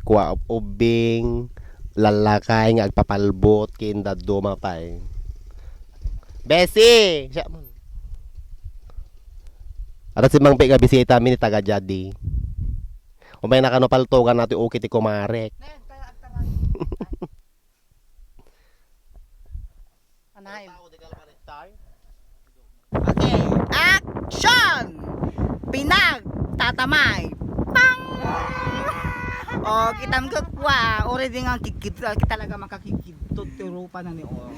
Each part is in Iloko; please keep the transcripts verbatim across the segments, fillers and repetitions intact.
Kua ubbing, lallakay nga agpapalbot, ken dadduma pay. Besi! Siya man. Adda si Mang Pe nga bisita mi ni taga Jadi. Umay na kano paltogan nato okay ti kumarek. Anay. Okay, action! Pinagtatamay. Pang! O, kitam ko, wa, already nga kikid, ah, talaga makakikidtot ti rupa na ni, o.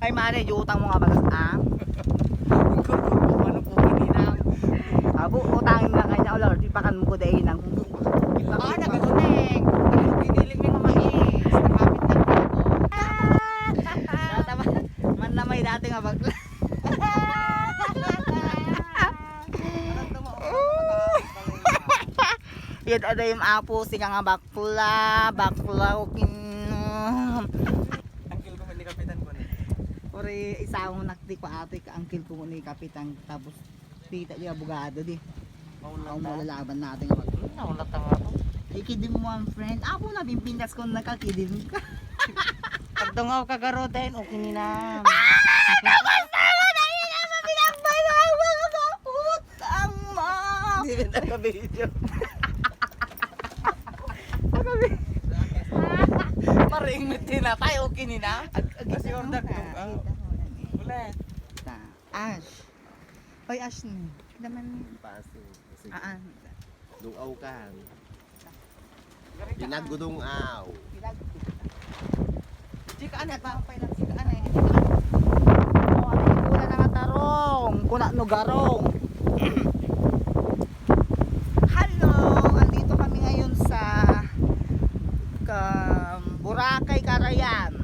Ay, mare, di utang mo nga bagas, ah. Ano po, Ninang? Abo, utangin nga kanya, wala, di pakan mo ko dai, Nang. Ah, nagasunek. Giniling mi nga mais. Nakapit na ako. Tama. Man na may dati nga bagla. Yan, ada yung apo, siya nga bakla, bakla, okay. Uncle ko ni Kapitan ko ni. Ore, isa akong nakti ko ate, ka uncle ko ni Kapitan, tapos Tita, di abogado, di. Maunat. Ang na. Malalaban natin, wag. Naulat ang ako. Ikidin mo ang friend. Ako na, bimbindas ko nakakidin ka. Pagdungaw ka, garo, then okay ni na. Ah! Tapos na mo, dahil na mo, pinakbay na ang mga kaput. Ang ma. Hindi na naka-video. Maring mit tinapay, okay ni na. Ag-, ag-, kasi order to. Ah, ulit. Ta. Ash. Hoy, Ash ni. Naman. Paso. Sige. Ah, ah. Dungaw ka. Pinagdungaw. Pinag-, Chika, ano ba? Chika, ano eh? Oh, ano yung ulan nga tarong? Kuna no garong. Hello! Andito kami ngayon sa ka-, Boracay, Carayan.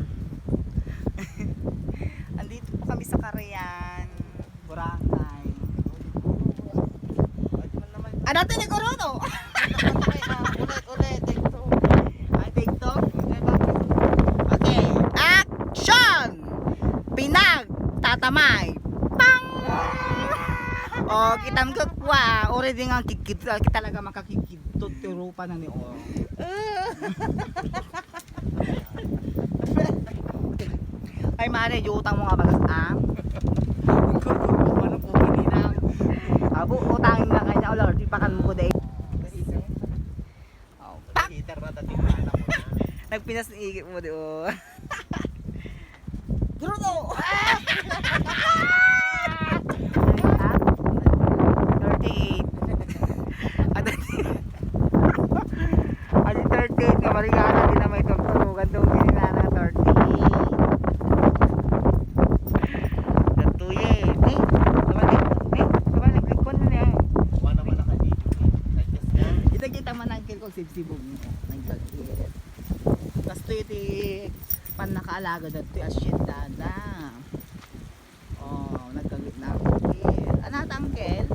Andito po kami sa Carayan. Boracay. Ano, tiniguro, no? Ulit, ulit, take two. Ay, take two? Okay, action! Pinagtatamay. Pang! O, kitam ko, wa, already nga kikid, talaga makakikidtot ti rupa na ni, o. Ay, mare, di utang mo nga bagas, ah. Ano po, Ninang? Abo, utangin na kanya, wala, di pakan mo ko, day. Oh, pak! Heater na, dati na, anak ko na. Nagpinas ni igit mo, di, oh. Bruno! Thirty-eight. Ada, ada thirty-eight nga marigana, di na may tugtugan, tong di na na thirty-eight. Datuye, eh. Tama na, eh. Tama na, click ko na, eh. Wala naman naka-video, eh. Adjust na. Kita-kita man ang kil ko, sibsibog mo. Nagtag-, Kastoy ti pannakaalaga datoy a siyendada. Oh, nagkagitna. Anata, uncle?